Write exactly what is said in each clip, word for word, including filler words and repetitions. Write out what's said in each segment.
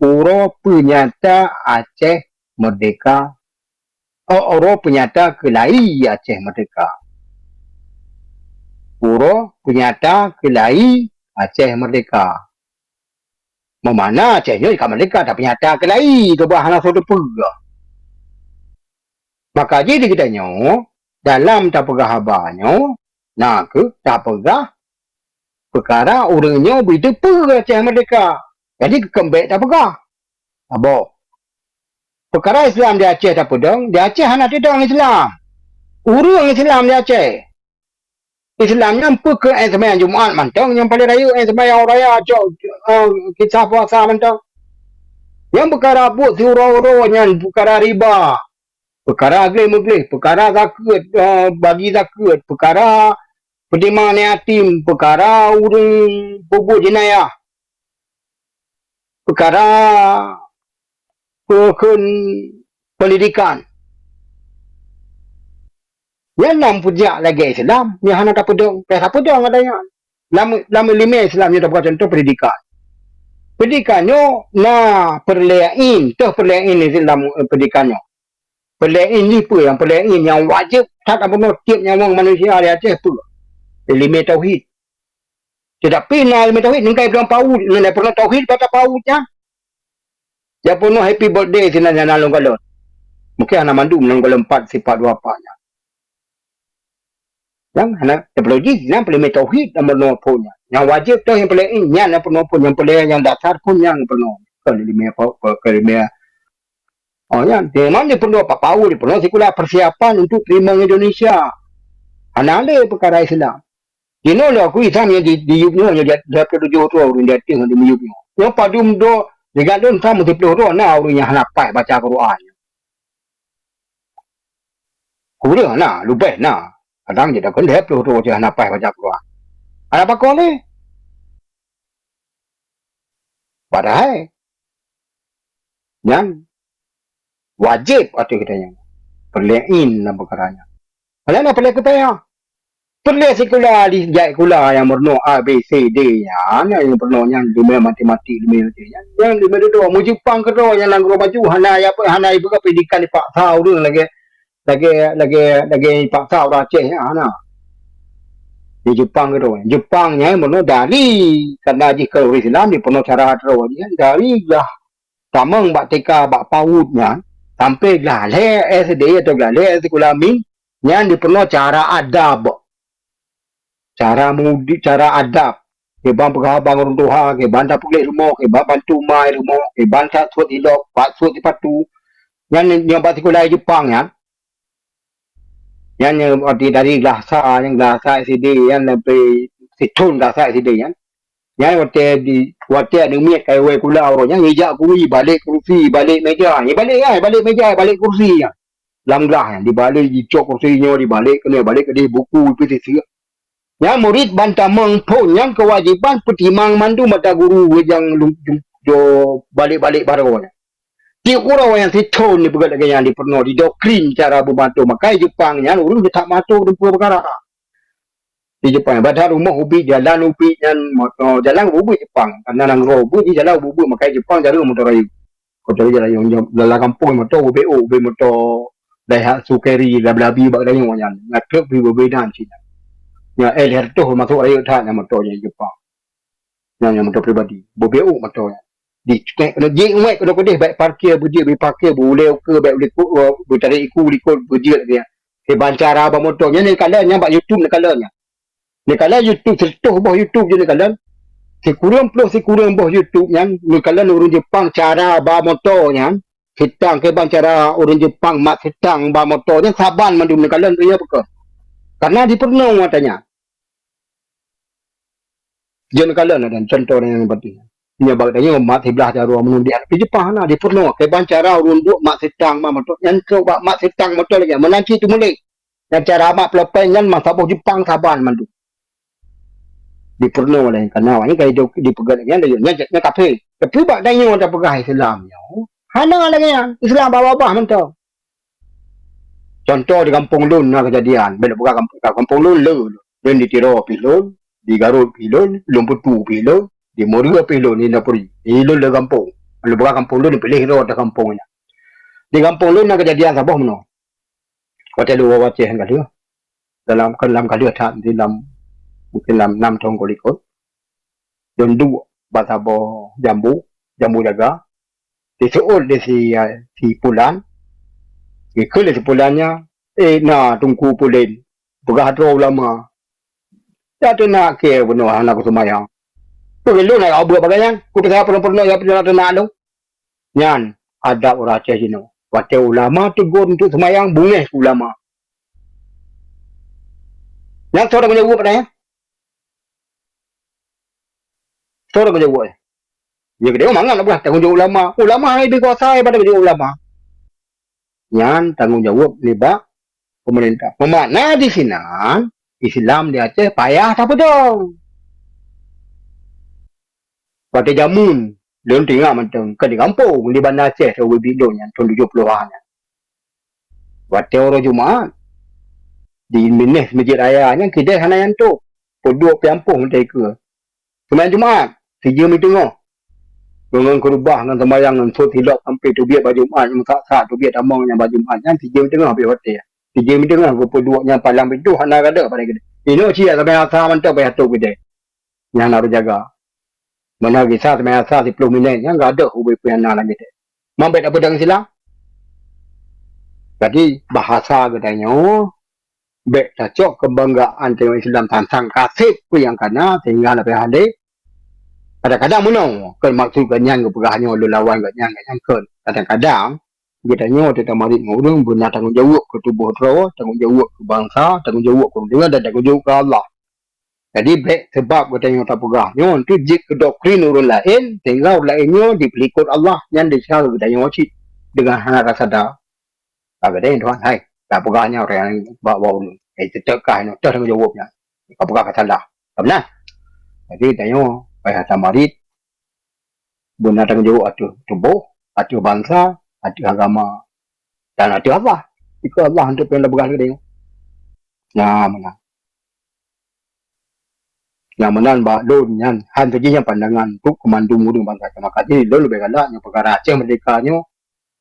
Uroe peunyata Aceh Merdeka, oh, uroe peunyata keulayi Aceh Merdeka. Uroe peunyata keulayi Aceh Merdeka. Meumana Aceh nyoe ka merdeka, tapi nyata keulayi, keubah hana soe teupeue. Maka jih di geutanyoe, dalam tapeugah haba nyoe, na kheueh tapeugah peukara ureuëng nyoe beuteupeue Aceh Merdeka. Jadi, keumbek tapeugah. Saboh. Peukara Islam di Aceh tapeudong, di Aceh hana teudong Islam. Ureuëng Islam di Aceh. Islam nyan peu kheueh, eh, seumayang Jumat mantong nyang paleng rayeuk, eh, seumayang raya, cok, eh, kisah puasa mantong. Nyang peukara buet siuroe-uroe nyan peukara riba, peukara gleh meugleh, peukara zakeuet, eh, bagi zakeuet, peukara peutimang aneuk yatim, peukara ureuëng peubuet jeunayah, peukara peukheun pendidikan. Nyan lam peujak lagée Islam, nyang hana tapeudong, payah tapeudong ata nyan. Lam, lam ileumé Islam nyoe tapeugah contoh pendidikan. Pendidikan nyoe na peureulée ain, toh peureulée ain lam, eh, pendidikan nyoe. Peureulée ain jih peue nyang peureulée ain nyang wajéb that tapunoh tieb nyawöng manusia di Aceh peue? Ileumé tauhid. Teutapi na ileumé tauhid, nyan ka ipeurunoe PAUD, nyan ipeurunoe tauhid bak PAUD nyan. Ipeurunoe happy birthday sinan nyang na lam gohlom. Mungken hana mandum lam gohlom empat sifat dua apa nyan. Nyang hana, teologi nyan peuleumé tauhid dan peurunoe phon nyan. Nyang wajéb toh nyang peureulée ain, nyan nyang peurunoe phon, nyang peureulée nyang dasar phon nyang peurunoe. Kon ileumé apa, kon ileumé. Oh, nyan. Memang ipeurunoe bak PAUD, ipeurunoe sikula persiapan untuk teurimong Indonesia. Hana lé peukara Islam. Jinoe lôn akui Islam nyang di, di yup nyoe, nyang di, di tujoh droe ureuëng di ateueh ngon di miyup nyoe. Nyoe padum droe, di gandom Islam meusiploh droe na ureuëng nyang hana paih baca Quran. Kureueng na, leubeh na. Kadang jeuet takheun lhée ploh droe cit hana paih baca Quran. Hana pakoe lé. Padahai nyan wajéb ateueh geutanyoe. Peureulée ain lam peukara nyan. Padahai na peureulée keu payah. Peureulée sikula di, jak sikula nyang meurunoe A, B, C, D nyan, nyang meurunoe nyan, ileumé matematik, ileumé nyan, nyan ileumé dudoe. Meujipang keudroe nyang lam nanggroe maju, hana, hana jipeugah pendidikan dipaksa ureuëng lagée lagée, lagée, lagée paksa ureuëng Aceh nyan, hana. Di Jepang keudroe. Jepang nyan meunoe dari, karena jih keu ureuëng Islam, jipeunoh cara droe jih nyan, dari glah tamong bak T K bak PAUD nyan, sampai glah lhée S D atau glah lhée sikula min, nyan jipeunoh cara adab. Cara mudi, cara adab. Kiban peugah haba ngon ureuëng tuha, kiban tapeugét rumoh, kiban bantu ma i rumoh, kiban sat suet ilok, pat suet sipatu. Nyan nyang bak sikula Jepang nyan. Nyan nyang arti dari glah sa, nyang glah sa S D nyan sampai sithon glah sa S D nyan. Nyan watée di, watée aneuk miet ka iwoe sikula uroe nyan, ijak kui, balek kursi, balek meja. Ibalek ai, balek meja, balek kursi nyan. Lam glah nyan, dibalek jicok kursi nyoe, dibalek keunoe, balek keudeh buku, ipeusiseuk. Nyan murit ban tamong phon nyan keuwajéban peutimang mandum ata guru weujang lu-, ju-, jo balek-balek baroe nyan. Tieb uroe nyang sithon dipeugét lagée nyan dipeurunoe, didoktrin cara beubantu. Makai Jepang nyan ureuëng jeuet that mato teumpeue peukara. Di Jepang, padahai rumoh ubit, jalan ubit nyan, moto, jalan ubit Jepang. Karena nanggroe ubit, jalan ubit, makai Jepang jareueng moto rayeuk. Moto rayeuk jalan, jalan gampông moto ubit, ubit moto Daihatsu carry, labi-labi bak geutanyoe nyan. Ngon truk pih beubeda cit nyan. Nyan, eh, lhée reutôh masôk rayeuk that nyan moto nyan Jepang. Nyan, nyan moto pribadi. Beubeuk moto nyan. Di, keunoe, jiék uék keunoe keudeh, baik parkir, beujeuet, beuparkir, beuulée ukeue, baik ulikot, beutarek iku, likot, beujeuet lagée nyan. Kiban cara ba moto. Nyan neukalon, nyan bak YouTube neukalon nyan. Neukalon YouTube, sireutôh boh YouTube jih neukalon. Sikureueng ploh sikureueng boh YouTube nyan, neukalon ureuëng Jepang cara ba moto nyan. Seutang kiban cara ureuëng Jepang mat seutang ba moto nyan saban mandum neukalon, peue nyang peukon. Karena dipeurunoe ata nyan. Jeuet neukalon dan contoh nyang penting. Nyoe bak tanyoe mat siblah jaroe meunurot di Jepang na dipeurunoe. Kiban cara ureuëng duek mat seutang ba moto nyan, trok bak mat seutang moto lagée meunan cit teumuléh. Nyan cara mat peulopeng nyan masa boh Jepang saban mandum. Dipeurunoe lé kana awak nyan ka hidup dipeugét lagée nyan, nyan, nyan kafé. Tapi bak tanyoe tapeugah Islam nyoe hana lagée nyan. Islam babah-babah mantong. Contoh di gampông lôn na keujadian, bèk lôn peugah gampông, gampông lôn le, lôn di Tiro pih lôn, di Garot pih lôn, Lôn Putu pih lôn, di Muria pih lôn, di Napuri. Di lôn le gampông. Lôn peugah gampông lôn, piléh droe teuh gampông nyan. Di gampông lôn na keujadian saboh meunoe. Watèe lôn u Aceh ka lheueh, dalam, kon lam ka lheueh that, di lam, mungken lam nam thôn ka likot. Lôn duek bak saboh jambu, jambu jaga. Diseuôt lé si, si Pulan, geukheun lé si Pulan nyan, "Eh, na Teungku Pulan, peugah droe ulama. Ya teunak keu bunoe hana kuseumayang. Peue lôn na beuet bagaih nyan? Kupeugah peunoh-peunoh ya peunoh teunak lôn." Nyan adab ureueng Aceh jinoe. Watèe ulama teugôt untuk seumayang, beungèh keu ulama. Nyan soe tanggông jaweueb padahai? Soe tanggông jaweueb? Ya, geutanyoe mangat na peugah tanggông jaweueb ulama. Ulama hai beukuasa, hai pada tanggông jaweueb ulama. Nyan tanggông jaweueb nibak pemerintah. Meumakna di sinan, Islam di Aceh payah tapeudong. Watèe jameun, lôn teuingat mantong, ka di gampông, di Banda Aceh, tahu bibi lôn nyan, thôn tujoh ploh nyan. Watèe uroe Jumat, di binéh Masjid Raya nyan, keudè hana nyang tôp. Peuduek peuyampôh meuteukeu. Seumayang Jumat, sijeuem teungoh. Ngon keurubah, ngon seumayang, ngon sot silop sampoe teubiet bak Jumat, ngon sak-sak teubiet tamong nyang bak Jumat nyan, sijeuem teungoh habéh watèe. Sijeuem teungoh geupeuduek nyan palang pintoh hana gadôh padahai keudè. Inoe cia seumayang asa mantong payah tôp keudè. Nyang na ureueng jaga. Meunan gisa seumayang asa siplôh minèt, nyang gadôh ubé peue nyang na lagèe teuh. Man bèk tapeudong Islam. Jadi, bahasa geutanyoe, bèk tacok keubanggaan tanyoe Islam tantang kaseb peue nyang ka na, sehingga leubeh hana. Kadang-kadang meunoe, kon maksud geuhnyan geupeugah nyoe lôn lawan geuhnyan, geuhnyan kon. Kadang-kadang, geutanyoe teuh tamarit ngon ureueng beuna tanggông jaweueb keu tuboh droe, tanggông jaweueb keu bansa, tanggông jaweueb keu ureueng deungoe dan tanggông jaweueb keu Allah. Jadi, bèk seubab geutanyoe tapeugah nyoe, untuk jeuet keu doktrin ureueng laén, sehingga ureueng laén nyoe jipeulikot Allah, nyan desya geutanyoe cit deungon hana rasa da. Ka geutanyoe Tuhan, hai, tapeugah nyoe ureueng nyang bak-bak ulôn. Eh, teuteukah nyoe, teuh tanggông jaweueb nyan. Ka peugah ka salah. Ka meunan. Jadi, tanyoe payah tamarit, beuna tanggông jaweueb ateueh tuboh, ateueh bansa, ateueh agama, dan ateueh Allah. Dikeue Allah untuk peue nyang tapeugah lagèe nyoe. Nah, meunan. Nyang meunan bak lôn nyan, han saja nyan pandangan untuk keumandum ureueng bansa. Maka jih lôn leubeh galak nyoe peukara Aceh Merdeka nyoe,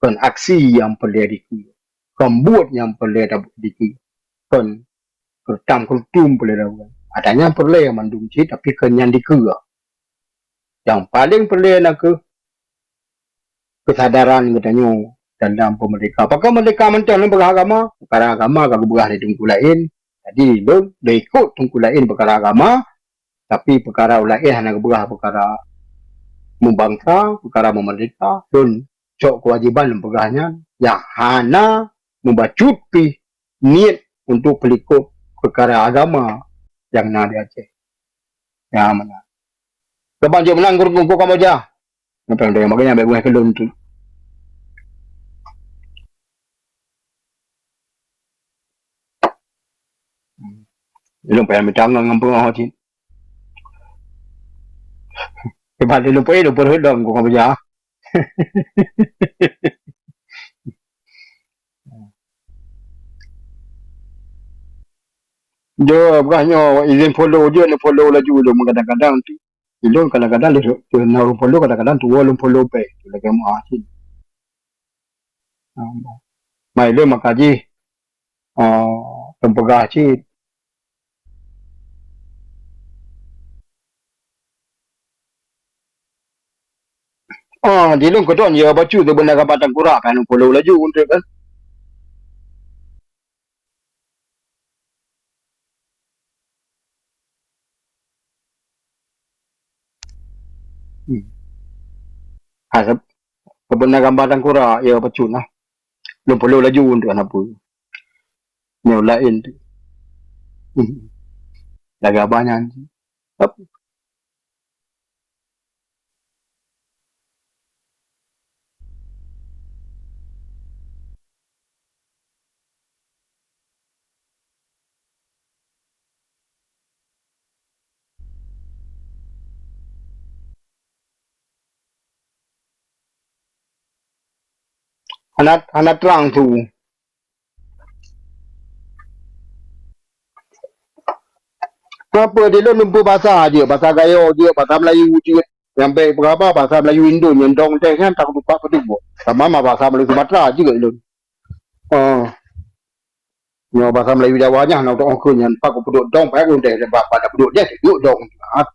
kon aksi nyang peureulèe dikeue, kon buet nyang peureulèe dikeue, kon keureutang-keureutang peureulèe dikeue. Ata nyan peureulèe mandum cit, tapi kon nyan dikeue. Nyang paleng peureulèe na kheueh keusadaran geutanyoe dalam peumerdeka. Pakon merdeka mantong lôn peugah agama? Peukara agama ka geupeugah lé teungku laén. Jadi lôn lôn ikot teungku laén peukara agama, tapi peukara laén hana geupeugah, peukara meubansa, peukara meumerdeka. Lôn cok keuwajéban lôn peugah nyan nyang hana meubacut pih niet untuk peulikot peukara agama nyang na di Aceh. Nyang meunan. Keubang jeuet meunan gurée-gurée kamoe jah. Nyoe payah lôn tanyong, bak geuh nyan bèk beungèh keu lôn tu. Lôn payah mita ngon, ngon peungoh cit. Iban lôn peuéh lôn peureuet dong keu kamoe jah. Jeuet peugah nyoe, izin follow jeuet, neufollow laju lôn, kadang-kadang tu. Ilôn kadang-kadang lôn, lôn na ureueng follow, kadang-kadang tuwoe lôn follow back. Lagèe meuah cit. Mai lôn maka jih, ah, lôn peugah cit. Ah, di lôn keudroe ya bacut tu beuna gamba tangkurak kan, follow laju untuk kan. Hmm. Ha, sab-, beuna gamba tangkurak ya bacut lah. Lôn follow laju untuk hana peue. Nyoe laén tu. Hmm. Lagèe abah nyan. Tapi hana, hana trang su. Peue di lôn lumpur basa jeuet, basa Gayo jeuet, basa Melayu jeuet. Nyang bèk peugah bahasa Melayu Indo nyan dong deh nyan takot lupa peue buet. Sama ma bahasa Melayu Sumatera juga lôn. Oh. Nyoe bahasa Melayu Jawa nyan, na teuka nyan, pakon peuduek dong, pakon deh, ba-, pada peuduek deh, duek dong. Ah,